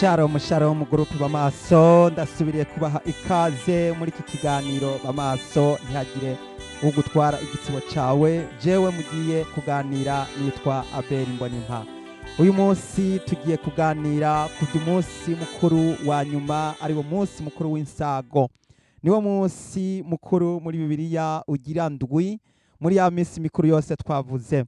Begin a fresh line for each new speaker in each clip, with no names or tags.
Shalom shalom, groupe Bamaso. Ndasubiriye kubaha ikaze muri iki kiganiro Bamaso, ntihagire ugutwara igitsibo cawe. Jewe mugiye kuganira nitwa Abel Mbonimpa. Uyu munsi tugiye kuganira ku by'umunsi mukuru wa nyuma, ari wo munsi mukuru w'insago. Niwo munsi mukuru muri Bibiliya ugira ndwi muri ya minsi mikuru yose twavuze.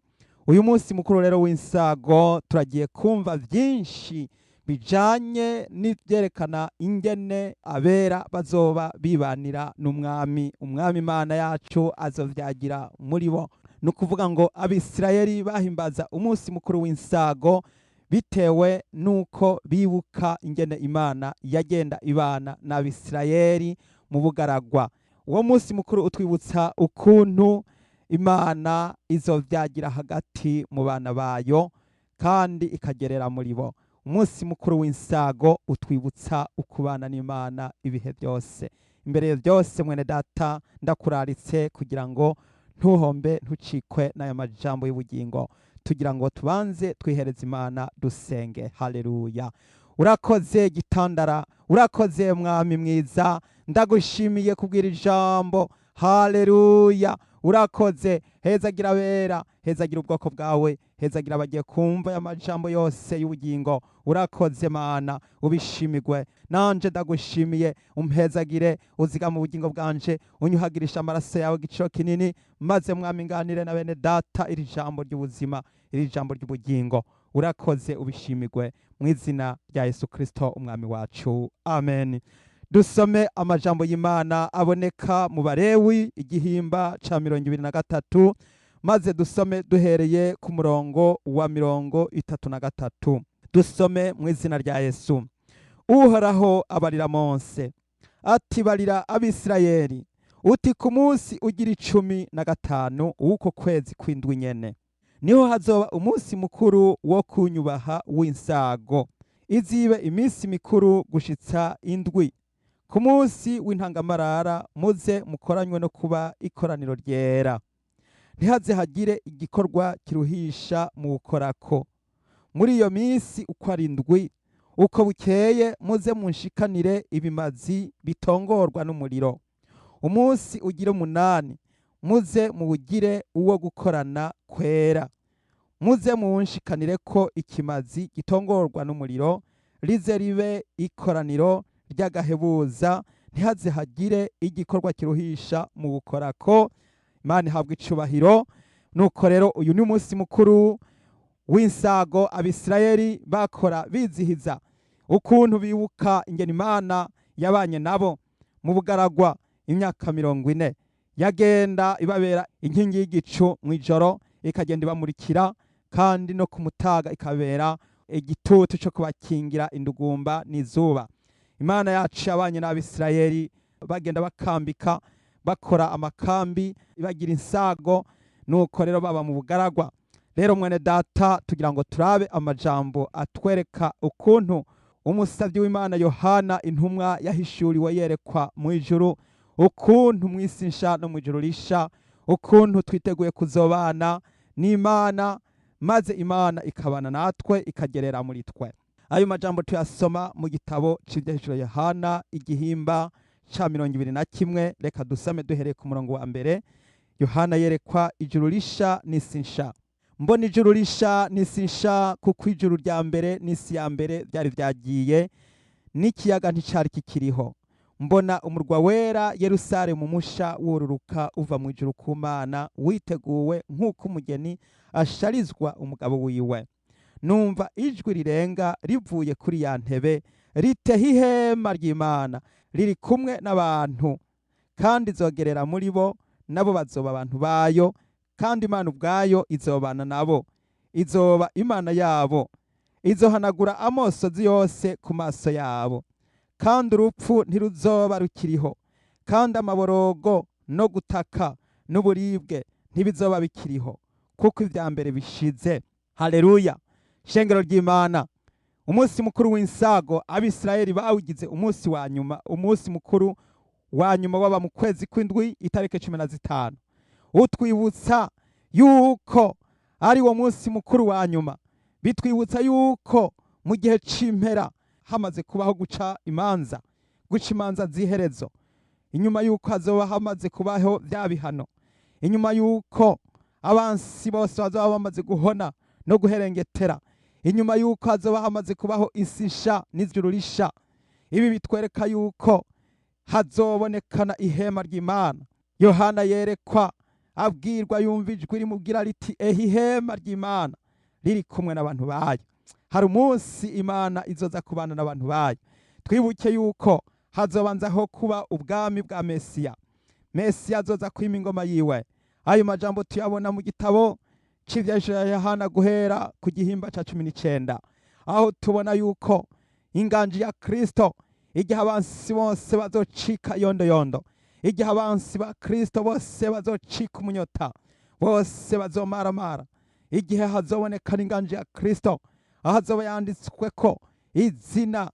Uyu munsi mukuru rero w'insago, turagiye kumva byinshi bijanye n'ivyerekana ingene abera bazoba bibanira n'umwami. Umwami Imana yacu azovyagira muri bo. Ni ukuvuga ngo Abisirayeli bahimbaza umunsi mukuru w'insago bitewe n'uko bibuka ingene Imana yagenda ibana n'Abisirayeli mu bugaragwa. Uwo munsi mukuru utwibutsa ukuntu Imana izovyagira hagati mu bana bayo kandi ikagerera muri bo. Umunsi mukuru w'insago utwibutsa ukubana n'Imana ibihe byose. Imbere ya byose, mwene data, ndakuraritse kugira ngo ntuhombe, ntucikwe n'aya majambo y'ubugingo. Tugira ngo tubanze twihereze Imana, dusenge. Haleluya! Urakoze gitandara, urakoze mwami mwiza, ndagushimiye kubwira ijambo. Haleluya, urakoze. Hezagira abera, hezagira ubwoko bwawe, hezagira abagiye kumva aya majambo yose y'ubugingo. Urakoze Mana, ubishimirwe. Nanje ndagushimiye. Umpezagire, uzigama ubugingo bwanje, unyuhagirisha amaraso yawe igiciro kinini, maze mwami nganire na bene data iri jambo ry'ubuzima, iri jambo ry'ubugingo. Urakoze, ubishimirwe, mu izina rya Yesu Kristo umwami wacu, amen. Dusome amajambo y'Imana aboneka mu Barewi igihimba ca 23, maze dusome duhereye ku murongo wa 33. Dusome mu izina rya Yesu. Uhoraho abarira Mose ati: "Barira Abisirayeli uti: ku munsi ugira 15 w'uko kwezi kw'indwi nyene, niho hazoba umunsi mukuru wo kunyubaha w'insago. Izibe iminsi mikuru gushitsa indwi. Ku munsi w'intangamarara muze mukoranywe no kuba ikoraniro ryera, ntihaze hagire igikorwa kiruhisha mu gukorako. Muri iyo minsi uko ari indwi, uko bukeye muze munshikanire ibimazi bitongorwa n'umuriro. Umunsi ugira umunani muze muwugire uwo gukorana kwera, muze muwunshikanire ko ikimazi gitongorwa n'umuriro. Rize ribe ikoraniro ry'agahebuza, ntihaze hagire igikorwa kiruhisha mu gukorako." Imana ihabwa icubahiro. Nuko rero uyu ni umunsi mukuru w'insago Abisirayeli bakora bizihiza ukuntu bibuka ingene Imana yabanye nabo mu bugaragwa imyaka 40. Yagenda ibabera inkingi y'igicu mu ijoro, ikagenda ibamurikira, kandi no ku mutaga ikabera igitutu cyo kubakingira indugumba n'izuba. Imana yacu yabanye n'Abisirayeli bagenda bakambika, bakora amakambi, bagira insago. Nuko rero baba mu bugaragwa. Rero mwene data, tugira ngo turabe amajambo atwereka ukuntu umusabyi w'Imana Yohana intumwa yahishuriwe yerekwa mu ijuru, ukuntu mu isi nsha no mu ijuru risha, ukuntu twiteguye kuzobana n'Imana, maze Imana ikabana natwe, ikagerera muri twe. Ayo majambo tuyasoma mu gitabo c'Ivyahishuriwe Yohana igihimba ca 21. Reka dusome duhereye ku murongo wa mbere. Yohana yerekwa ijuru risha n'isi nsha. "Mbona ijuru risha n'isi nsha, kuko ijuru rya mbere n'isi ya mbere byari byagiye, n'ikiyaga nticari kikiriho. Mbona umurwa wera Yerusalemu musha wururuka uva mu ijuru ku Mana, witeguwe nk'uko umugeni asharizwa umugabo wiwe. Numva ijwi rirenga rivuye kuri ya ntebe riteho ihema ry'Imana riri kumwe n'abantu, kandi izogerera muri bo, nabo bazoba abantu bayo, kandi Imana ubwayo izobana nabo, izoba Imana yabo. Izohanagura amosozi yose ku maso yabo, kandi urupfu ntiruzoba rukiriho, kandi amaborogo no gutaka n'uburibwe ntibizoba bikiriho, kuko ibya mbere bishize." Haleluya! Shengero ry'Imana, umunsi mukuru w'insago Abisirayeli bawugize umunsi wa nyuma. Umunsi mukuru wa nyuma waba mu kwezi kw'indwi, itariki 15. Utwibutsa yuko ari wo munsi mukuru wa nyuma. Bitwibutsa yuko mu gihe c'impera hamaze kubaho guca imanza, guca imanza z'iherezo, inyuma y'uko hazoba hamaze kubaho bya bihano, inyuma y'uko abansi bose bazoba bamaze guhona no guherengetera, inyuma y'uko hazoba hamaze kubaho isi nsha n'ijuru risha. Ibi bitwereka yuko hazobonekana ihema ry'Imana. Yohana yerekwa abwirwa, yumva ijwi rimubwira riti: "Ehe ihema ry'Imana riri kumwe n'abantu bayo." Hari umunsi Imana izoza kubana n'abantu bayo. Twibuke yuko hazobanzaho kuba ubwami bwa Mesiya. Mesiya azoza kwima ingoma yiwe. Ayo majambo tuyabona mu gitabo c'Ivyahishuriwe Yohana guhera ku gihimba ca 19, aho tubona yuko inganji ya Kristo, igihe abansi bose bazocika yondoyondo, igihe abansi ba Kristo bose bazocika umunyota, bose bazomaramara, igihe hazobonekana inganji ya Kristo, aho hazoba yanditswe ko izina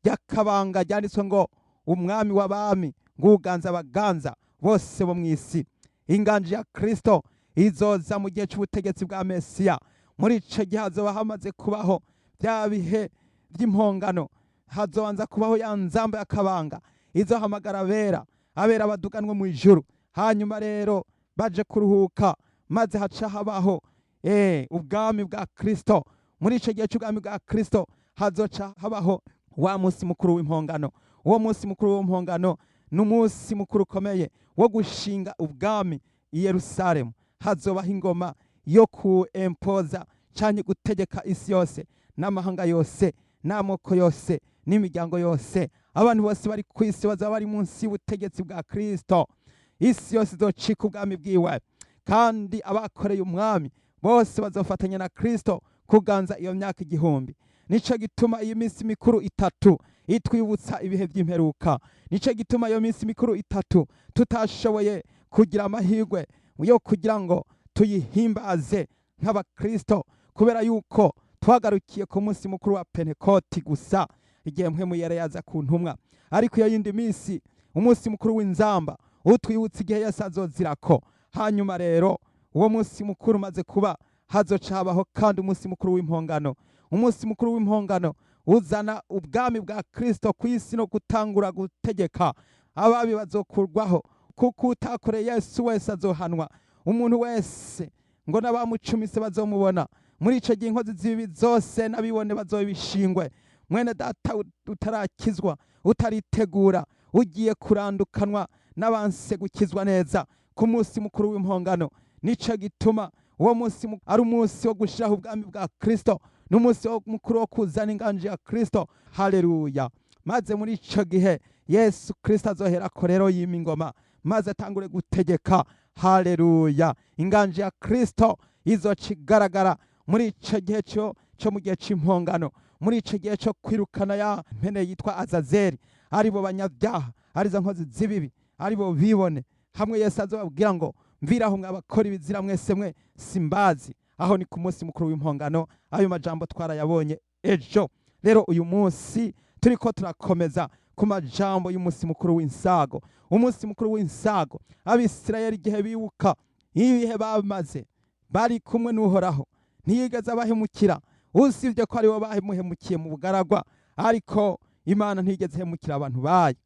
ry'akabanga ryanditswe ngo "Umwami w'abami", ngo "Uganza abaganza bose bo mu isi". Inganji ya Kristo izoza mu gihe cy'ubutegetsi bwa Mesiya. Muri ico gihe hazoba hamaze kubaho bya bihe by'impongano. Hazobanza kubaho ya nzamba y'akabanga izohamagara abera, abera baduganwe mu ijuru. Hanyuma rero baje kuruhuka, maze haca habaho ubwami bwa Kristo. Muri ico gihe cy'ubwami bwa Kristo hazoca habaho wa munsi mukuru w'impongano. Uwo munsi mukuru w'impongano ni umunsi mukuru ukomeye wo gushinga ubwami i Yerusalemu. Hazobaho ingoma yo ku empoza canke gutegeka isi yose n'amahanga yose n'amoko yose n'imiryango yose. Abantu bose bari ku isi bazaba bari munsi y'ubutegetsi bwa Kristo. Isi yose izocika ubwami bwiwe, kandi abakoreye umwami bose bazofatanya na Kristo kuganza iyo myaka 1000. Nico gituma iyi minsi mikuru itatu itwibutsa ibihe by'imperuka. Nico gituma iyo minsi mikuru itatu tutashoboye kugira amahirwe yo kugira ngo tuyihimbaze nk'abakristo, kubera yuko twagarukiye ku munsi mukuru wa Pentekoti gusa, igihe Mpwemu Yera yaza ku ntumwa. Ariko iyo yindi minsi, umunsi mukuru w'inzamba utwibutsa igihe Yesu azozirako. Hanyuma rero uwo munsi mukuru umaze kuba, hazoca habaho kandi umunsi mukuru w'impongano. Umunsi mukuru w'impongano uzana ubwami bwa Kristo ku isi no gutangura gutegeka. Ababi bazokurwaho, kuko utakoreye Yesu wese azohanwa. Umuntu wese ngo n'abamucumise bazomubona. Muri ico gihe inkozi z'ibibi zose n'abibone bazobishingwe. Mwene data utarakizwa, utaritegura, ugiye kurandukanwa n'abanse gukizwa neza ku munsi mukuru w'impongano. Nico gituma uwo munsi ari umunsi wo gushiraho ubwami bwa Kristo, n'umunsi mukuru wo kuzana inganji ya Kristo. Haleluya! Maze muri ico gihe Yesu Kristo azoherako rero yima ingoma, maze atangure gutegeka. Haleluya! Inganji ya Kristo izoca igaragara muri ico gihe cyo mu gihe c'impongano, muri ico gihe cyo kwirukana ya mpene yitwa Azazeli, aribo banyabyaha, arizo nkozi z'ibibi, aribo bibone, hamwe Yesu azobabwira ngo: "Mviraho mwabakora ibizira mwese mwe, simbazi." Aho ni ku munsi mukuru w'impongano. Ayo majambo twarayabonye ejo. Rero uyu munsi turiko turakomeza ku majambo y'umunsi mukuru w'insago. Umunsi mukuru w'insago, Abisirayeli igihe bibuka ibihe bamaze bari kumwe n'Uhoraho, ntiyigeze abahemukira, usibye ko aribo bamuhemukiye mu bugaragwa, ariko Imana ntiyigeze ihemukira abantu bayo.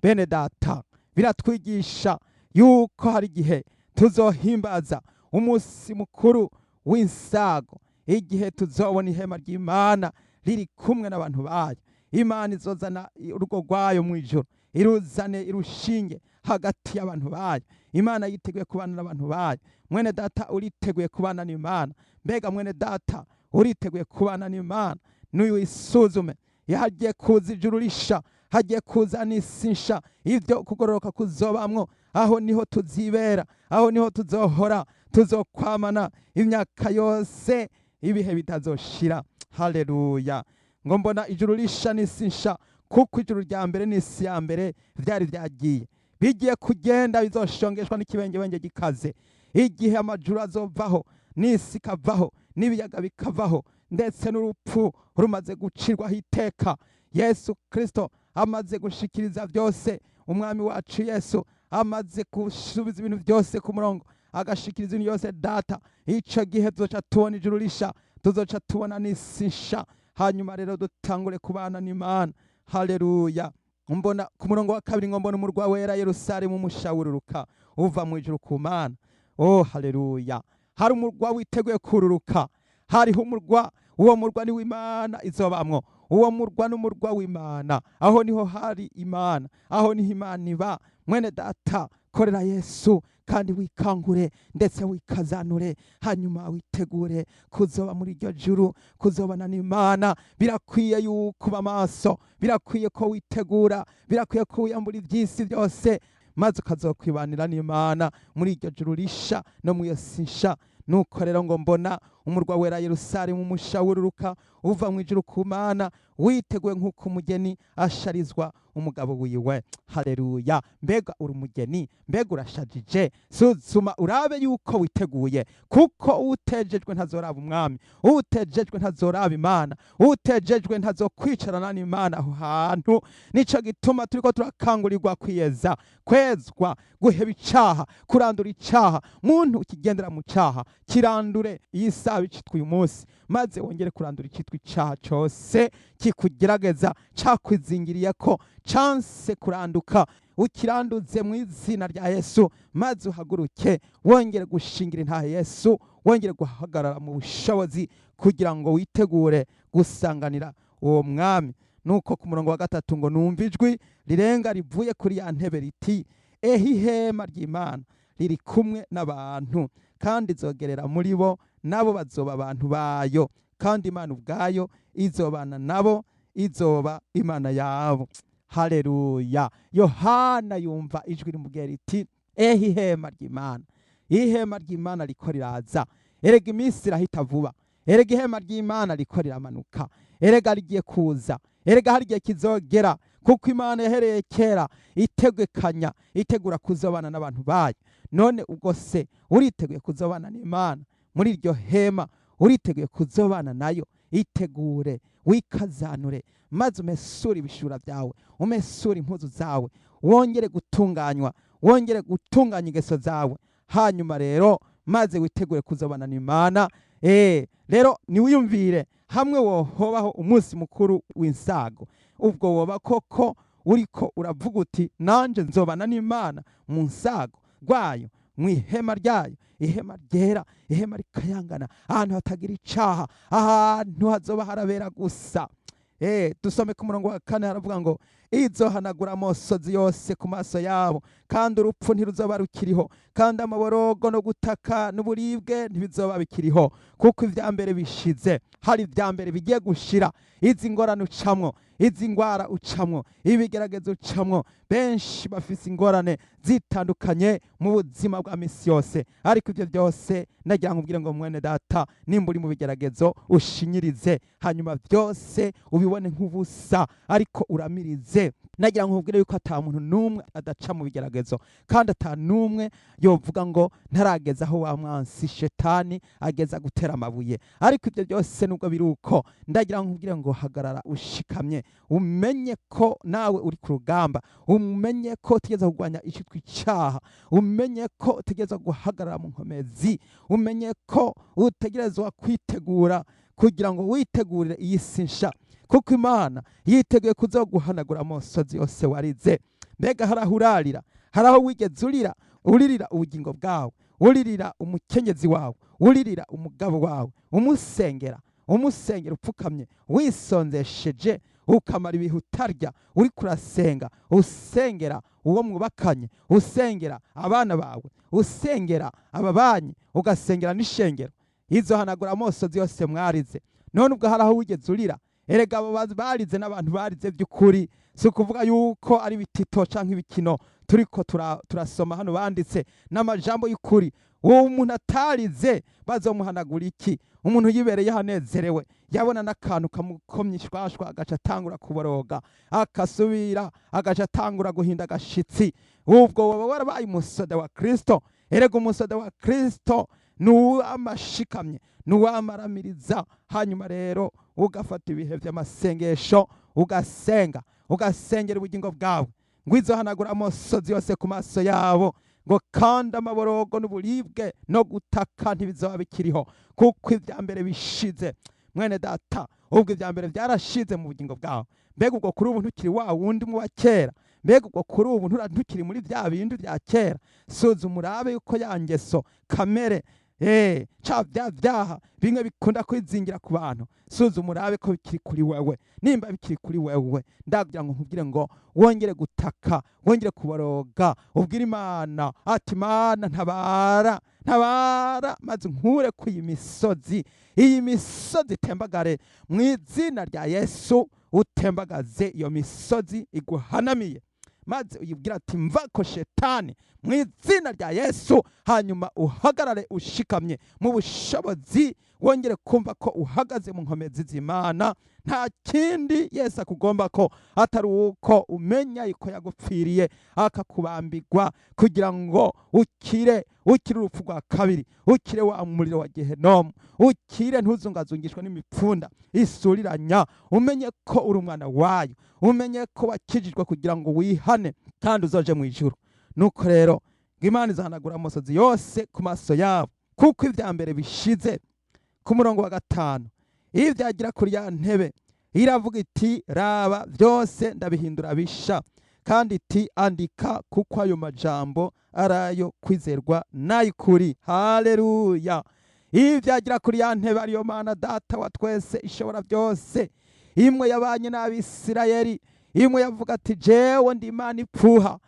Bene data, biratwigisha yuko hari igihe tuzohimbaza umunsi mukuru w'insago, igihe tuzobona ihema ry'Imana riri kumwe n'abantu bayo. Imana izozana urugo rwayo mu ijuru, iruzane irushinge hagati y'abantu bayo. Imana yiteguye kubana n'abantu bayo. Mwene data, uriteguye kubana n'Imana? Mbega mwene data, uriteguye kubana n'Imana? N'uyu isuzume. Hagiye kuza ijuru risha, hagiye kuza n'isi nsha, ibyo kugororoka kuzobamwo. Aho niho tuzibera, aho niho tuzohora, tuzokwamana imyaka yose, ibihe bitazoshira. Haleluya! Ngo: "Mbona ijuru risha n'isi nsha, kuko ijuru rya mbere n'isi ya mbere vyari vyagiye, bigiye kugenda, bizoshongeshwa n'ikibengebenge gikaze." Igihe amajuru azovaho n'isi ikavaho n'ibiyaga bikavaho, ndetse n'urupfu rumaze gucirwaho iteka, Yesu Kristo amaze gushikiriza byose, umwami wacu Yesu amaze gusubiza ibintu byose ku murongo, agashikiriza ibintu byose Data, ico gihe tuzoca tubona ijuru risha, tuzoca tubona n'isi nsha. Hanyuma rero dutangure kubana n'Imana. Haleluya. Mbona ku murongo wa 2 ngo mbona umurwa wera Yerusalemu umushawururuka uva mu ijuru ku Mana. Oh, haleluya. Hari umurwa witeguye kururuka, hariho umurwa, uwo murwa ni w'Imana izobamwo. Uwo murwa n'umurwa w'Imana, aho niho hari Imana, aho niho Imana iba. Mwene data, korera Yesu kandi wikangure ndetse wikazanure, hanyuma witegure kuzoba muri iryo juru, kuzobana n'Imana. Birakwiye yuko uba maso, birakwiye ko witegura, birakwiye ko wiyambura iby'isi byose, maze ukazokwibanira n'Imana muri iryo juru risha no mu iyo si nsha. Nuko rero ngo mbona umurwa wera Yerusalemu umushawururuka uva mu ijuru ku Mana, witeguye nk'uko umugeni asharizwa umugabo wiwe. Haleluya. Mbega uri umugeni, mbega urashajije. Suzuma urabe yuko witeguye, kuko utejejwe ntazoraba umwami, utejejwe ntazoraba Imana, utejejwe ntazokwicarana n'Imana aho hantu. Nico gituma turiko turakangurirwa kwiyeza, kwezwa, guheba icaha, kurandura icaha. Muntu ukigendera mu caha, kirandure iyi saha icitwa uyu munsi, maze wongere kurandura icitwa icaha cose kikugerageza, cakwizingiriye ko canse kuranduka, ukiranduze mu izina rya Yesu, maze uhaguruke wongere gushingira intahe Yesu, wongere guhagarara mu bushobozi kugira ngo witegure gusanganira uwo mwami. Nuko ku murongo wa 3 ngo numva ijwi rirenga rivuye kuri ya ntebe riti: ehe ihema ry'Imana riri kumwe n'abantu, kandi izogerera muri bo, nabo bazoba abantu bayo, kandi Imana ubwayo izobana nabo, izoba Imana yabo. Haleluya. Yohana yumva ijwi rimubwira riti: ehe ihema ry'Imana, ihema ry'Imana riko riraza. Erega iminsi irahita vuba, erega ihema ry'Imana riko riramanuka, erega rigiye kuza, erega hari igihe kizogera, kuko Imana yahereye kera itegekanya, itegura kuzobana n'abantu bayo. None ubwo se uriteguye kuzobana n'Imana muri iryo hema? Uriteguye kuzobana nayo? Itegure, wikazanure, maze umesure ibishura byawe, umesure impuzu zawe, wongere gutunganywa, wongere gutunganya ingeso zawe. Hanyuma rero maze witegure kuzobana n'Imana. Rero niwiyumvire hamwe wohobaho umunsi mukuru w'insago, ubwo woba koko uriko uravuga uti: nanje nzobana n'Imana mu nsago rwayo, mu ihema ryayo, ihema ryera, ihema rikayangana, ahantu hatagira icaha, ahantu hazoba harabera gusa. Dusome ku murongo wa 4, haravuga ngo izohanagura amosozi yose ku maso yabo, kandi urupfu ntiruzoba rukiriho, kandi amaborogo no gutaka n'uburibwe ntibizoba bikiriho, kuko ivya mbere bishize. Hari ivya mbere bigiye gushira. Izi ngorane ucamwo, izi ngwara ucamwo, ibigeragezo ucamwo, benshi bafise ingorane zitandukanye mu buzima bwa misi yose. Ariko ivyo byose nagira nkubwire ngo mwene data, nimba uri mu bigeragezo ushinyirize, hanyuma byose ubibone nk'ubusa, ariko uramirize. Nagira nkubwire yuko ata muntu n'umwe adaca mu bigeragezo, kandi ata n'umwe yovuga ngo ntarageza aho wa mwansi shetani ageza gutera amabuye. Ariko ibyo byose nubwo biri uko, ndagira nkubwire ngo hagarara ushikamye, umenye ko nawe uri ku rugamba, umenye ko utegerezwa kurwanya icitwa icaha, umenye ko utegerezwa guhagarara mu nkomezi, umenye ko utegerezwa kwitegura kugira ngo witegurire iyi si nsha, kuko Imana yiteguye kuzoguhanagura amosozi yose warize. Mbega hari aho urarira? Hari aho wigeze urira? Uririra ubugingo bwawe, uririra umukenyezi wawe, uririra umugabo wawe, umusengera, umusengera upfukamye, wisonzesheje, ukamara ibihe utarya, uriko urasenga, usengera uwo mwubakanye, usengera abana bawe, usengera ababanyi, ugasengera n'ishengero. Izohanagura amosozi yose mwarize. None ubwo hari aho wigeze urira? Erega abo barize n'abantu barize by'ukuri, si ukuvuga yuko ari ibitito canke ibikino turiko turasoma hano banditse n'amajambo y'ukuri. Uwo umuntu atarize bazomuhanagura iki? Umuntu yibereye anezerewe, yabona n'akantu kamukomye ishwashwa agaca atangura kuboroga, akasubira agaca atangura guhinda agashitsi. Ubwo woba warabaye umusoda wa Kristo? Erega umusoda wa Kristo ni uwamashikamye, ni uwamaramiriza. Hanyuma rero ugafata ibihe by'amasengesho, ugasenga, ugasengera ubugingo bwawe, ngo izohanagura amosozi yose ku maso yabo, ngo kandi amaborogo n'uburibwe no gutaka ntibizoba bikiriho, kuko ibya mbere bishize. Mwene data, ubwo ibya mbere byarashize mu bugingo bwawe. Mbega ubwo kuri ubu ntukiri wa wundi mu wa kera? Mbega ubwo kuri ubu ntukiri muri bya bindi bya kera? Suzuma urabe yuko ya ngeso kamere, ca bya byaha bimwe bikunda kwizingira ku bantu, suzuma urabe ko bikiri kuri wewe. Nimba bikiri kuri wewe, ndagira ngo nkubwire ngo wongere gutaka, wongere kuboroga, ubwire Imana ati: "Imana, ntabara, ntabara, maze nkure ku iyi misozi, iyi misozi itembagare mu izina rya Yesu." Utembagaze iyo misozi iguhanamiye, maze uyibwira ati: "Mva ko shetani, mu izina rya Yesu." Hanyuma uhagarare ushikamye mu bushobozi, wongere kumva ko uhagaze mu nkomezi z'Imana. Nta kindi Yesu akugomba ko atari uko umenya yuko yagupfiriye akakubambigwa kugira ngo ukire, ukire urupfu rwa kabiri, ukire wa muriro wa Gehenomu, ukire ntuzungazungishwe n'imipfunda isuriranya. Umenye ko uri umwana wayo, umenye ko wakijijwe kugira ngo wihane kandi uzoje mu ijuru. Nuko rero ngo Imana izahanagura amosozi yose ku maso yabo, kuko ibya mbere bishize. Ku murongo wa 5, iyo byagira kuri ya ntebe iravuga iti: "Raba, byose ndabihindura bisha." Kandi iti: "Andika, kuko ayo majambo ari ayo kwizerwa n'ay'ukuri." Haleluya! Iyo byagira kuri ya ntebe, ariyo Mana Data wa twese ishobora byose, imwe yabanye n'Abisirayeli, imwe yavuga ati: "Jewe ndi Imana ipfuha,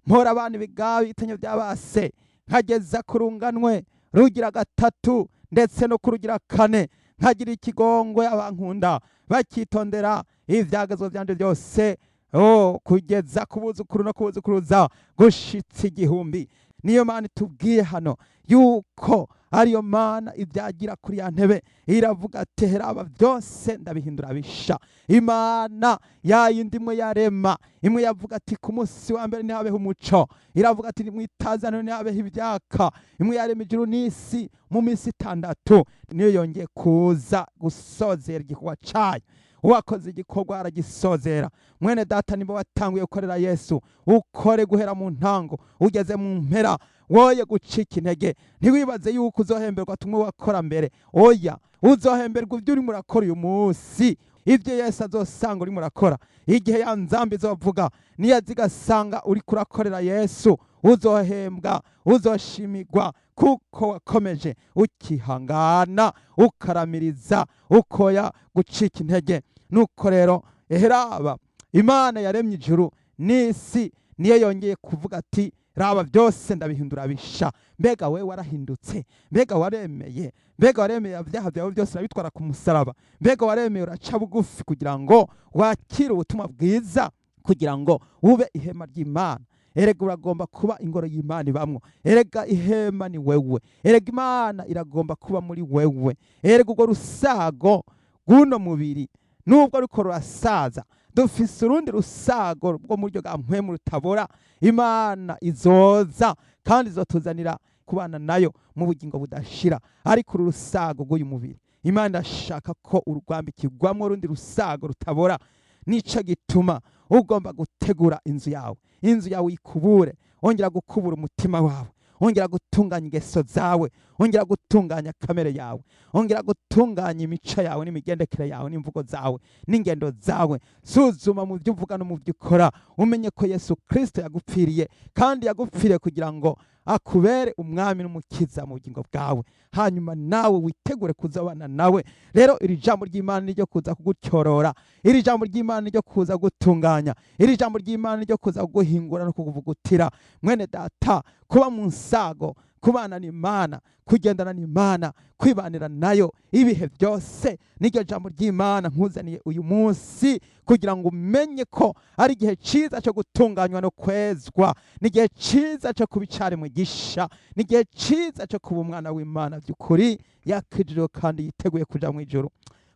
mpora abana ibigabi itanyo by'abase, nkageza ku runganwe rugira gatatu ndetse no kurugira kane, nkagira ikigongo y'abankunda bakitondera ivyagezwe vyanje byose, oh, kugeza ku buzukuru no kubuzukuruza gushitsa 1000." Niyo Mana itubwiye hano yuko ariyo Mana ibyagira kuri ya ntebe, iravuga ati: "Raba, byose ndabihindura bisha." Imana yayindi imwe yarema, imwe yavuga ati: "Ku munsi wa mbere ntihabeho umuco," iravuga ati: "Mwitazano ntihabeho ibyaka," imwe yarema ijuru n'isi mu minsi 6, niyo yongeye kuza gusozera igikorwa cayo. Uwakoze igikorwa aragisozera. Mwene data, niba watanguye gukorera Yesu, ukore guhera mu ntango ugeze mu mpera, woye gucika intege. Ntiwibaze yuko uzohemberwa tumwe wakora mbere. Oya, uzohemberwa ibyo urimo urakora uyu munsi, ibyo Yesu azosanga urimo urakora. Igihe ya nzambi izovuga, niyo zigasanga uri kurakorera Yesu, uzohembwa, uzoshimigwa, kuko wakomeje ukihangana, ukaramiriza, ukoya gucika intege. Nuko rero eheraba, Imana yaremye ijuru n'isi niyo yongeye kuvuga ati: "Raba, byose ndabihindura bisha." Mbega we warahindutse? Mbega waremeye? Mbega waremeye ibyaha byawe byose urabitwara ku musaraba? Mbega waremeye uraca bugufi kugira ngo wakire ubutumwa bwiza, kugira ngo ube ihema ry'Imana? Erega uragomba kuba ingoro y'Imana ibamwo. Erega ihema ni wewe. Erega Imana iragomba kuba muri wewe. Erega urwo rusago rw'uno mubiri, nubwo ariko rurasaza, dufise urundi rusago rwo mu buryo bwa mpwemu rutabora. Imana izoza kandi izotuzanira kubana nayo mu bugingo budashira. Ariko uru rusago rw'uyu mubiri, Imana irashaka ko urwambikirwamo urundi rusago rutabora. Nico gituma ugomba gutegura inzu yawe, inzu yawe uyikubure, wongera gukubura umutima wawe, wongera gutunganya ingeso zawe, wongera gutunganya kamere yawe, wongera gutunganya imico yawe n'imigendekere yawe n'imvugo zawe n'ingendo zawe. Suzuma mu byo uvuga no mu byo ukora, umenye ko Yesu Kristo yagupfiriye, kandi yagupfiriye kugira ngo akubere umwami n'umukiza mu bugingo bwawe, hanyuma nawe witegure kuzabana nawe. Rero iri jambo ry'Imana ni ryo kuza kugutyorora, iri jambo ry'Imana ni ryo kuza gutunganya, iri jambo ry'Imana ni ryo kuza kuguhingura no kukuvugutira. Mwene data, kuba mu nsago, kubana n'Imana, kugendana n'Imana, kwibanira nayo ibihe byose, niryo jambo ry'Imana nkuzaniye uyu munsi, kugira ngo umenye ko ari igihe cyiza cyo gutunganywa no kwezwa, ni igihe cyiza cyo kuba icyaremwe gisha, ni igihe cyiza cyo kuba umwana w'Imana by'ukuri yakijijwe kandi yiteguye kuja mu ijuru.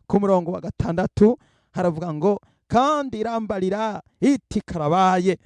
Ku murongo wa 6 haravuga ngo: "Kandi irambarira iti: 'Karabaye.'"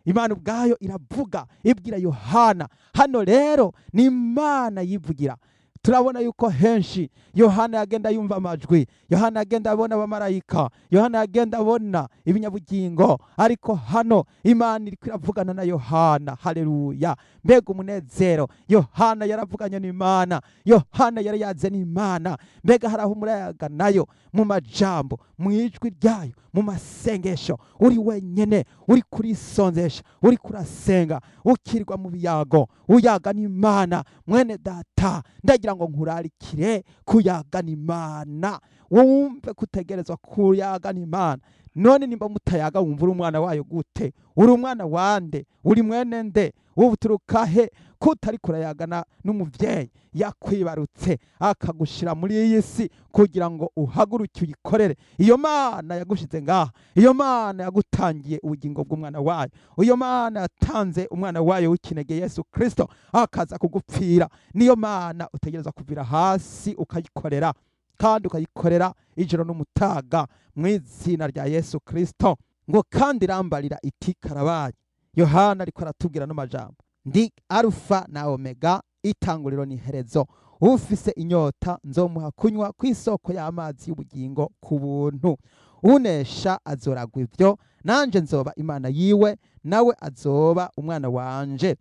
Imana ubwayo iravuga, ibwira Yohana. Hano rero ni Imana yivugira. Turabona yuko henshi Yohana yagenda yumva amajwi, Yohana yagenda abona abamarayika, Yohana yagenda abona ibinyabugingo, ariko hano Imana iriko iravugana na Yohana. Haleluya! Mbega umunezero! Yohana yaravuganye n'Imana, Yohana yari yaze n'Imana. Mbega hari aho murayaga nayo mu majambo, mu ijwi ryayo, mu masengesho, uri wenyene, uri kurisonzesha, uri kurasenga, ukirwa mu biyago, uyaga n'Imana? Mwene data, ndagira ngo nkurarikire kuyaga n'Imana, wumve kutegerezwa kuyaga n'Imana. None nimba mutayaga, wumva uri umwana wayo gute? Uri umwana wande? Uri mwene nde? Uturuka he ko utari kurayagana n'umuvyeyi yakwibarutse akagushira muri iyi si kugira ngo uhaguruke uyikorere? Iyo Mana yagushize ngaha, iyo Mana yagutangiye ubugingo bw'umwana wayo, iyo Mana yatanze umwana wayo w'ikinege Yesu Kristo akaza kugupfira, niyo Mana utegerezwa kuvira hasi ukayikorera, kandi ukayikorera ijoro n'umutaga, mu izina rya Yesu Kristo. Ngo kandi irambarira iti: "Karabaye." Yohana ariko aratubwira no majambo: "Ndi Arufa na Omega, itanguriro n'iherezo. Ufise inyota nzomuha kunywa ku isoko y'amazi y'ubugingo ku buntu. Unesha azoragwa ivyo, nanje nzoba Imana yiwe, nawe azoba umwana wanje.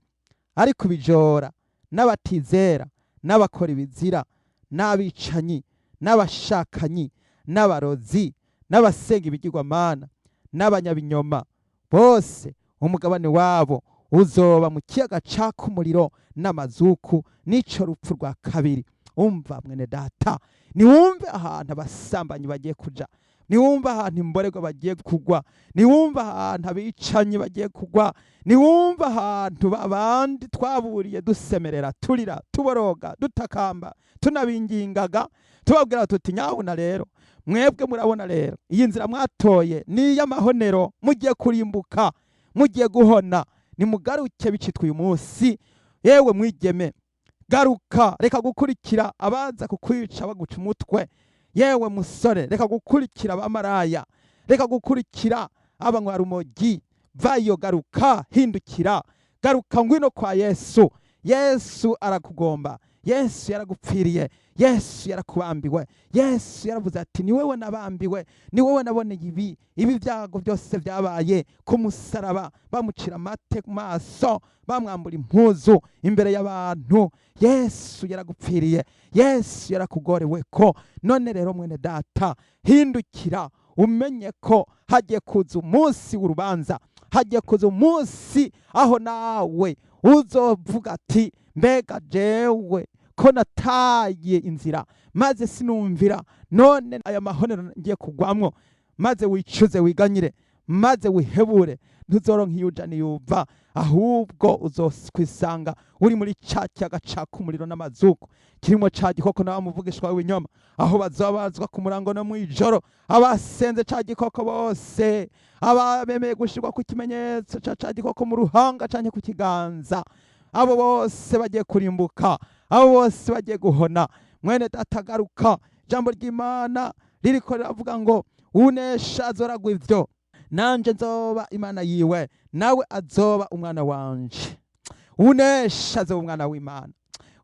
Ariko ibijora n'abatizera n'abakora ibizira n'abicanyi n'abashakanyi n'abarozi n'abasenga ibigirwamana n'abanyabinyoma bose, umugabane wabo uzoba mu kiyaga caka umuriro n'amazuku, n'ico rupfu rwa kabiri." Umva mwene data, niwumve ahantu abasambanyi bagiye kuja, niwumve ahantu imborerwa bagiye kugwa, niwumve ahantu abicanyi bagiye kugwa, niwumve ahantu babandi twaburiye dusemerera, turira, tuboroga, dutakamba, tunabingingaga, tubabwira tuti: "Nyabuna rero mwebwe murabona rero iyi nzira mwatoye ni iy'amahonero, mugiye kurimbuka, mugiye guhona, nimugaruke bicitwa uyu munsi. Yewe mwigeme, garuka, reka gukurikira abaza kukwica baguca umutwe. Yewe musore, reka gukurikira abamaraya, reka gukurikira abanywa rumogi, vayo, garuka, hindukira, garuka, ngwino kwa Yesu. Yesu arakugomba, Yesu yaragupfiriye, Yesu yarakubambiwe. Yesu yaravuze ati: 'Ni wewe nabambiwe, ni wowe naboneye ibi byago byose byabaye ku musaraba, bamucira amate ku maso, bamwambura impuzu imbere y'abantu.' Yesu yaragupfiriye, Yesu yarakugorewe ko. None rero mwene data, hindukira, umenye ko hagiye kuza umunsi w'urubanza, hagiye kuza umunsi aho nawe uzovuga ati: 'Mbega jewe ko nataye inzira maze sinumvira, none aya mahonero ngiye kugwamwo?' Maze wicuze, wiganyire, maze wihebure. Ntuzoronka iyo uja niyuva, ahubwo uzokwisanga uri muri ca kiyaga caka umuriro n'amazuku, kirimo ca gikoko na wa muvugishwa w'ibinyoma, aho bazobazwa ku murango no mw'ijoro abasenze ca gikoko bose, ababemeye gushirwa ku kimenyetso ca ca gikoko mu ruhanga canke ku kiganza. Abo bose bagiye kurimbuka, abo bose bagiye guhona. Mwene data, garuka. Ijambo ry'Imana ririko riravuga ngo: 'Unesha azoragwa ivyo, nanje nzoba Imana yiwe, nawe azoba umwana wanje.' Unesha azoba umwana w'Imana,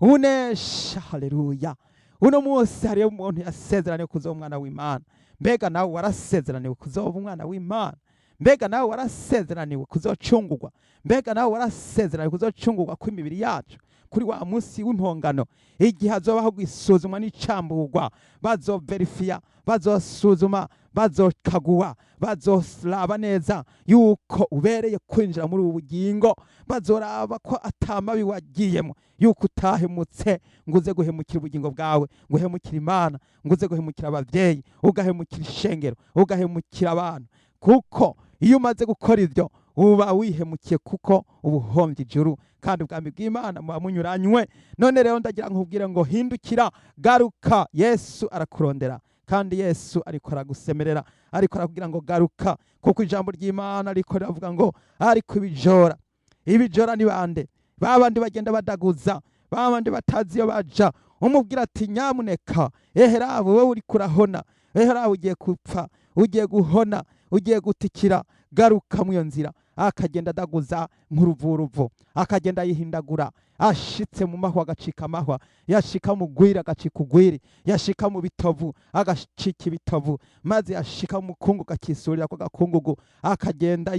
unesha. Haleluya! Uno munsi hariyo umuntu yasezeraniwe kuzoba umwana w'Imana. Mbega nawe warasezeraniwe kuzoba umwana w'Imana? Mbega nawe warasezeraniwe kuzocungurwa? Mbega nawe warasezeraniwe kuzocungurwa kw'imibiri yacu kuri wa munsi w'impongano, igihe hazobaho gusuzumwa n'icamburwa? Bazoverifiya, bazosuzuma, bazokagua, bazoraba neza yuko ubereye kwinjira muri ubu bugingo. Bazoraba ko atamabi wagiyemo, yuko utahemutse ngo uze guhemukira ubugingo bwawe, ngo uhemukire Imana, ngo uze guhemukira abavyeyi, ugahemukira ishengero, ugahemukira abantu. Kuko iyo umaze gukora ibyo uba wihemukiye, kuko uba uhombye ijuru, kandi ubwami bw'Imana muba munyuranywe. None rero ndagira nkubwire ngo: hindukira, garuka, Yesu arakurondera, kandi Yesu ariko aragusemerera, ariko arakubwira ngo garuka. Kuko ijambo ry'Imana ariko riravuga ngo: 'Ariko ibijora.' Ibijora ni bande? Ba bandi bagenda badaguza, ba bandi batazi iyo baja. Umubwira ati: 'Nyamuneka, eherabo wowe uriko urahona, eherabo ugiye gupfa, ugiye guhona, ugiye gutikira, garuka mu iyo nzira.' Akagenda adaguza nk'uruvuruvu, akagenda yihindagura. Ashitse mu mahwa agacika amahwa, yashika mu gwiri agacika ugwiri, yashika mu bitovu agacika ibitovu, maze yashika mu mukungu agakisurira ko gakungugu, akagenda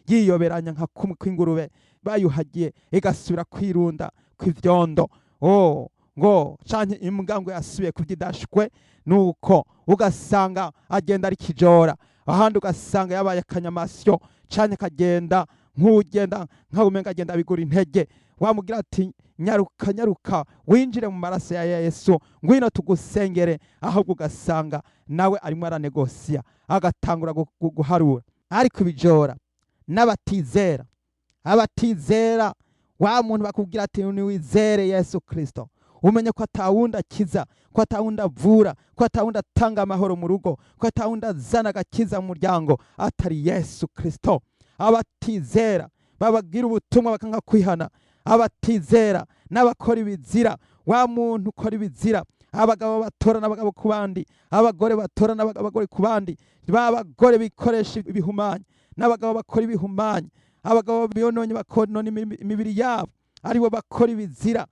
yiyoberanya nka kumwe kw'ingurube bayuhagiye igasubira kwirunda kw'ivyondo. Oh, ngo canke imbwa ngo yasubiye kuvyidashwe. Nuko ugasanga agenda ari kijora, ahandi ugasanga yabaye akanyamasyo, canke akagenda nk'ugenda nkaho umenga agenda abigura intege. Wamubwira ati: "Nyaruka, nyaruka winjire mu maraso ya Yesu, ngwino tugusengere," ahubwo ugasanga nawe arimo aranegosiya, agatangura guharura. Ariko ibijora n'abatizera, abatizera, wa muntu bakubwira ati: "Niwizere Yesu Kristo," umenye ko atawundi akiza, ko atawundi avura, ko atawundi atanga amahoro mu rugo, ko atawundi azana agakiza mu muryango atari Yesu Kristo. Abatizera bababwira ubutumwa bakanga kwihana. Abatizera n'abakora ibizira, wa muntu ukora ibizira, abagabo batora n'abagabo ku bandi, abagore batora n'abagore ku bandi, ba bagore bikoresha ibihumanya n'abagabo bakora ibihumanya, abagabo biyononye bakonona imibiri yabo, aribo bakora ibizira,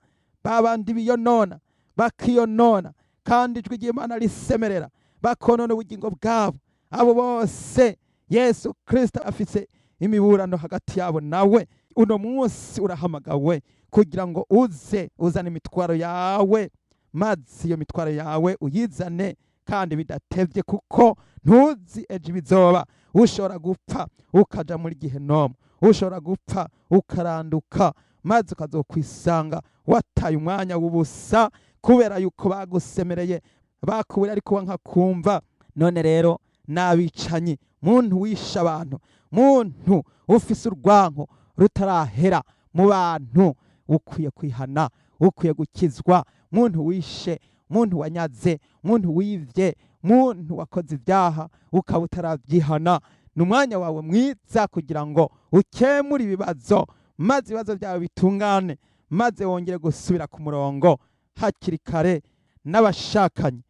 babandi biyonona bakiyonona, kandi ijwi ry'Imana risemerera, bakonona ubugingo bwabo. Abo bose Yesu Kristo afise imiburano hagati yabo nawe. Uno munsi urahamagawe kugira ngo uze uzane imitwaro yawe, maze iyo mitwaro yawe uyizane kandi bidatevye, kuko ntuzi ejo ibizoba. Ushobora gupfa ukaja muri gihenomu, ushobora gupfa ukaranduka, maze ukazokwisanga wataye umwanya w'ubusa kubera yuko bagusemereye, bakubura ariko wanka kumva. None rero n'abicanyi, muntu wishe abantu, muntu ufise urwanko rutarahera mu bantu, ukwiye kwihana, ukwiye gukizwa. Muntu wishe, muntu wanyaze, muntu wivye, muntu wakoze ibyaha ukaba utarabyihana, ni umwanya wawe mwiza kugira ngo ukemure ibibazo, maze ibibazo byawe bitungane, maze wongere gusubira ku murongo hakiri kare. N'abashakanye,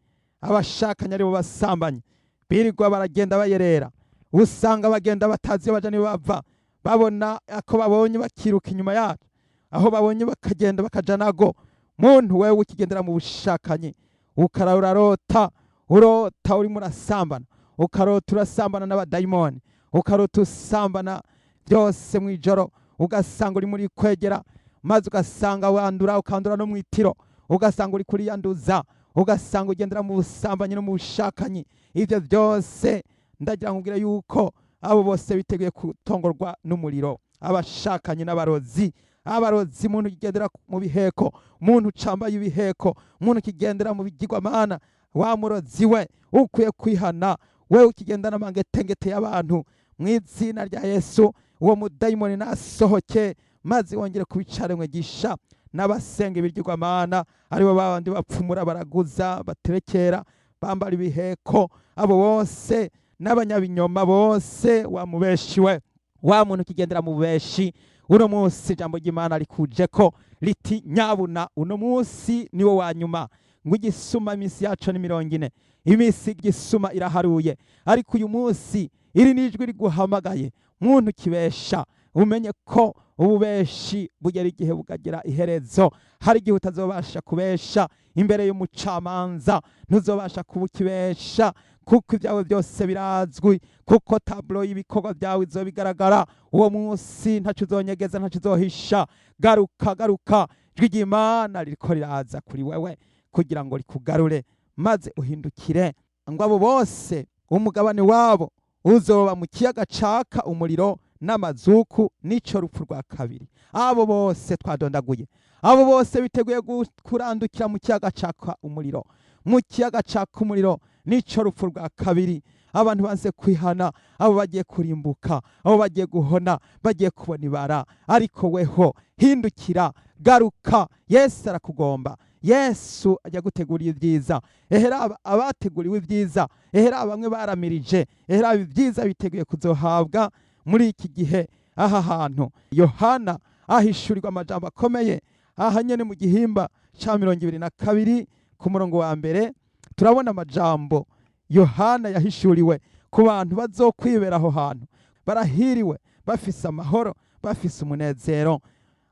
abashakanye aribo basambanyi, birirwa baragenda bayerera, usanga bagenda batazi iyo baja niyo bava, babona ako babonye bakiruka inyuma yacu, aho babonye bakagenda bakaja nago. Muntu wewe ukigendera mu bushakanyi, ukara urarota, urota urimo urasambana, ukarota urasambana n'abadayimoni, ukarota usambana byose mu ijoro, ugasanga uri muri kwegera, maze ugasanga wandura, ukandura no mu itiro, ugasanga uri kuriyanduza, ugasanga ugendera mu busambanyi no mu bushakanyi. Ibyo byose ndagira ngo ubwire yuko abo bose biteguye gutongorwa n'umuriro. Abashakanye n'abarozi, abarozi, umuntu ukigendera mu biheko, umuntu ucambaye ibiheko, umuntu ukigendera mu bigirwamana, wa murozi we, ukwiye kwihana. We ukigenda n'amangetengete y'abantu, mu izina rya Yesu uwo mudayimoni nasohoke, maze wongere kubicaremwe gisha. N'abasenga ibigirwamana, aribo babandi bapfumura, baraguza, baterekera, bambara ibiheko, abo bose n'abanyabinyoma bose, wa mubeshi we, wa muntu ukigendera mu bubeshi, uno munsi ijambo ry'Imana rikuje ko riti: "Nyabuna, uno munsi niwo wa nyuma." Ngo igisuma iminsi yacu ni 40, iminsi igisuma iraharuye, ariko uyu munsi iri ni ijwi riguhamagaye. Muntu ukibesha, umenye ko ububeshi bugera igihe bukagira iherezo. Hari igihe utazobasha kubesha imbere y'umucamanza, ntuzobasha kuba ukibesha, kuko ibyawe byose birazwi, kuko tableau y'ibikorwa byawe izobigaragara uwo munsi. Ntaco uzonyegeza, ntaco uzohisha. Garuka, garuka, ijwi ry'Imana ririko riraza kuri wewe kugira ngo rikugarure, maze uhindukire. Ngo abo bose umugabane wabo uzoba mu kiyaga caka umuriro n'amazuku, nico rupfu rwa kabiri. Abo bose twadondaguye, abo bose biteguye kurandukira mu kiyaga caka umuriro, mu kiyaga caka umuriro, nico rupfu rwa kabiri. Abantu banze kwihana, abo bagiye kurimbuka, abo bagiye guhona, bagiye kubona ibara. Ariko weho hindukira, garuka, Yesu arakugomba. Yesu ajya gutegurira ibyiza. Ehera abateguriwe ibyiza, ehera bamwe baramirije, ehera ibyiza biteguye kuzohabwa muri iki gihe. Aha hantu Yohana ahishurirwa amajambo akomeye. Aha nyene mu gihimba ca 22 ku murongo wa mbere, turabona amajambo Yohana yahishuriwe ku bantu bazokwibera aho hantu. Barahiriwe, bafise amahoro, bafise umunezero.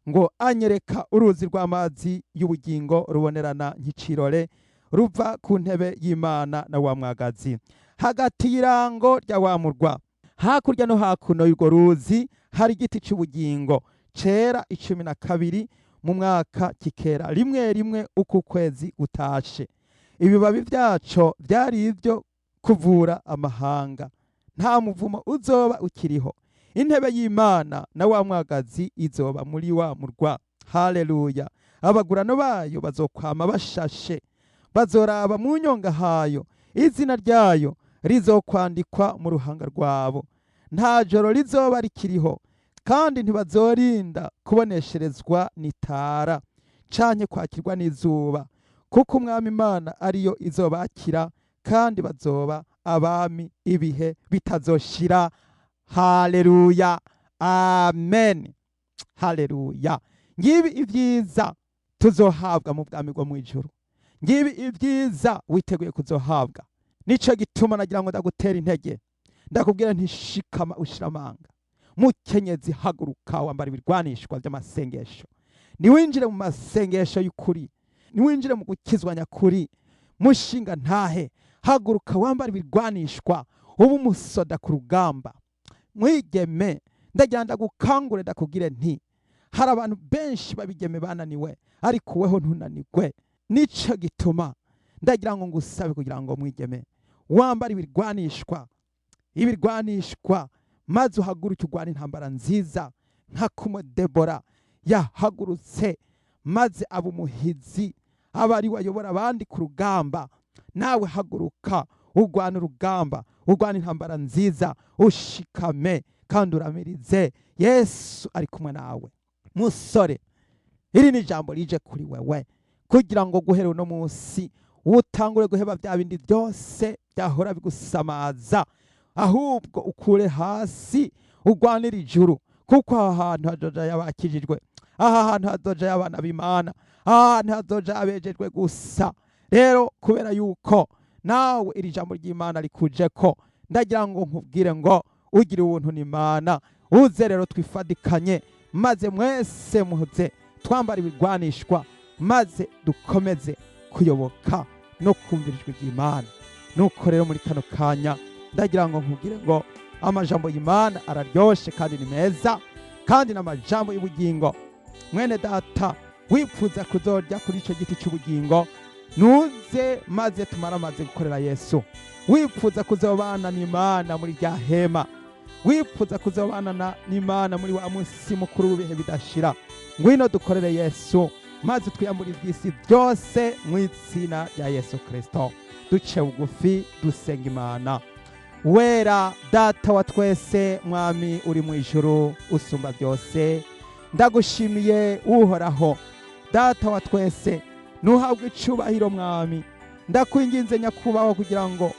Ngo anyereka uruzi rw'amazi y'ubugingo rubonerana nk'icirore, ruva ku ntebe y'Imana na wa mwagazi, hagati y'irango rya wa murwa. Hakurya no hakuno y'urwo ruzi hari igiti cy'ubugingo cera 12 mu mwaka, kikera rimwe rimwe uko ukwezi gutashe. Ibibabi byaco byari ibyo kuvura amahanga. Nta muvumo uzoba ukiriho. Intebe y'Imana na wa mwagazi izoba muri wa murwa. Haleluya! Abagurano bayo bazokwama bashashe, bazoraba mu nyonga hayo. Izina ryayo rizokwandikwa mu ruhanga rwabo. Nta joro rizoba rikiriho, kandi ntibazorinda kubonesherezwa n'itara canke kwakirwa n'izuba, kuko Umwami Imana ariyo izobakira, kandi bazoba abami ibihe bitazoshira. Haleluya, amen, haleluya! Ngibi ibyiza tuzohabwa mu bwami bwo mu ijuru. Ngibi ibyiza witeguye kuzohabwa. Nico gituma nagira ngo ndagutera intege, ndakubwira ntishikama ushira amanga. Mukenyezi, haguruka wambara ibirwanishwa by'amasengesho, niwinjire mu masengesho y'ukuri, niwinjire mu gukizwa nyakuri. Mushinga ntahe, haguruka wambara ibirwanishwa, ube umusoda ku rugamba. Mwigeme, ndagira ndagukangure, ndakubwire nti hari abantu benshi babigeme bananiwe, ariko weho ntunanigwe. Nico gituma ndagira ngo ngusabe kugira ngo mwigeme wambare ibirwanishwa, ibirwanishwa, maze uhaguruke urwana intambara nziza nka kumo Debora yahagurutse maze aba umuhizi, aba ari we ayobora abandi ku rugamba. Nawe haguruka urwana urugamba, urwana intambara nziza, ushikame kandi uramirize. Yesu ari kumwe nawe. Musore, iri ni ijambo rije kuri wewe kugira ngo guhera uno munsi utangure guheba bya bindi byose byahora bigusamaza, ahubwo ukure hasi urwanire ijuru, kuko aha hantu hazoja y'abakijijwe, aha hantu hazoja y'abana b'Imana, aha hantu hazoja abejejwe gusa. Rero kubera yuko nawe iri jambo ry'Imana rikuje ko, ndagira ngo nkubwire ngo ugire ubuntu n'Imana. Uze rero twifadikanye, maze mwese muze twambara ibigwanishwa, maze dukomeze kuyoboka no kumvira ijwi ry'Imana. Nuko rero muri kano kanya ndagira ngo nkubwire ngo amajambo y'Imana araryoshe kandi ni meza, kandi n'amajambo y'ubugingo. Mwene data, wipfuza kuzorya kuri icyo giti cy'ubugingo, nuze maze tumare amaze gukorera Yesu. Wipfuza kuzobana n'Imana muri rya hema, wipfuza kuzobana n'Imana muri wa munsi mukuru w'ibihe bidashira, ngwino dukorere Yesu, maze twiyambure iby'isi byose mu izina rya Yesu Kristo. Duce bugufi dusenga Imana. Wera Data wa twese, Mwami uri mu ijuru usumba byose, ndagushimiye Uhoraho Data wa twese, ntuhabwe icubahiro. Mwami, ndakwinginze Nyakubahwa kugira ngo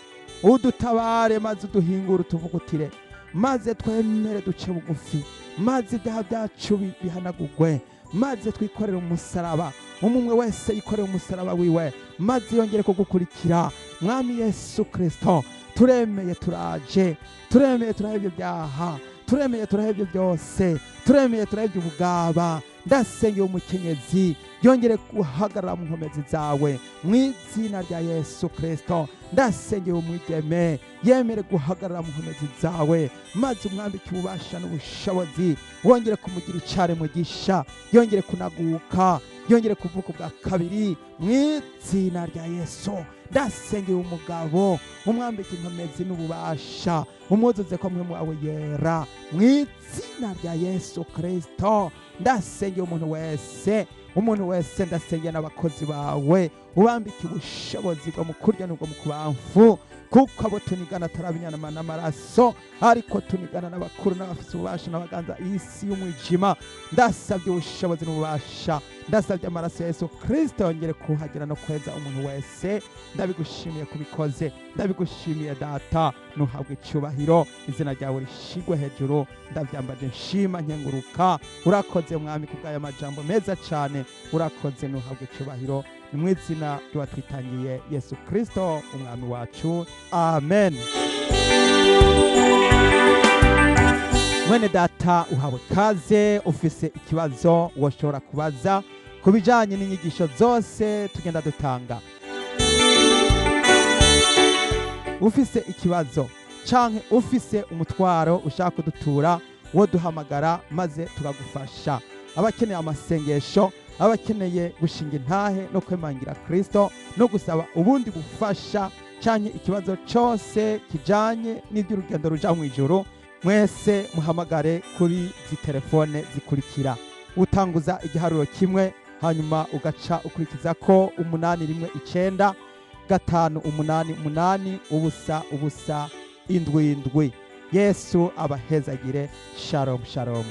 udutabare, maze uduhingure, utuvugutire, maze twemere duce bugufi, maze ibyaha byacu bihanagurwe, maze twikorere umusaraba. Umwe wese yikorere umusaraba wiwe, maze yongere kugukurikira. Mwami Yesu Kristo, turemeye turaje, turemeye turahebye ibyaha, turemeye turahebye byose, turemeye turahebye ubugaba. Ndasengeye umukenyezi yongere guhagarara mu nkomezi zawe mu izina rya Yesu Kristo. Ndasengeye umwigeme yemere guhagarara mu nkomezi zawe, maze umwambike ububasha n'ubushobozi, wongere kumugira icare mugisha, yongere kunaguka, yongere kuvuka ubwa kabiri mu izina rya Yesu. Ndasengeye umugabo, umwambike inkomezi n'ububasha, umwuzuze ko mwe wawe yera mu izina rya Yesu Kristo. Ndasengeye umuntu wese, umuntu wese, ndasengeye n'abakozi bawe, ubambike ubushobozi bwo mu kurya n'ubwo mu kubamfu, kuko abo tunigana atari ab'inyama n'amaraso, ariko tunigana n'abakuru n'abafite ububasha n'abaganza isi y'umwijima. Ndasabye ubushobozi n'ububasha, ndasabye amaraso ya Yesu Kristo yongere kuhagira no kweza umuntu wese. Ndabigushimiye kubikoze, ndabigushimiye Data, nuhabwe icyubahiro, izina ryawe rishigwe hejuru. Ndabyambaje nshima nkenguruka. Urakoze Mwami kubw'aya majambo meza cyane, urakoze, nuhabwe icyubahiro. Ni mu izina ry'uwatwitangiye Yesu Kristo Umwami wacu, amen. Mwene data, uhawe kaze. Ufise ikibazo woshobora kubaza ku bijanye n'inyigisho zose tugenda dutanga, ufise ikibazo canke ufise umutwaro ushaka kudutura, wo duhamagara maze tukagufasha. Abakeneye amasengesho, abakeneye gushinga intahe no kwemangira Kristo no gusaba ubundi bufasha, canke ikibazo cose kijanye n'iby'urugendo ruja mu ijuru, mwese muhamagare kuri izi telefone zikurikira: utanguza igiharuro 1, hanyuma ugaca ukurikiza ko 819 588 0 0 7 7. Yesu abahezagire. Shalom, shalom.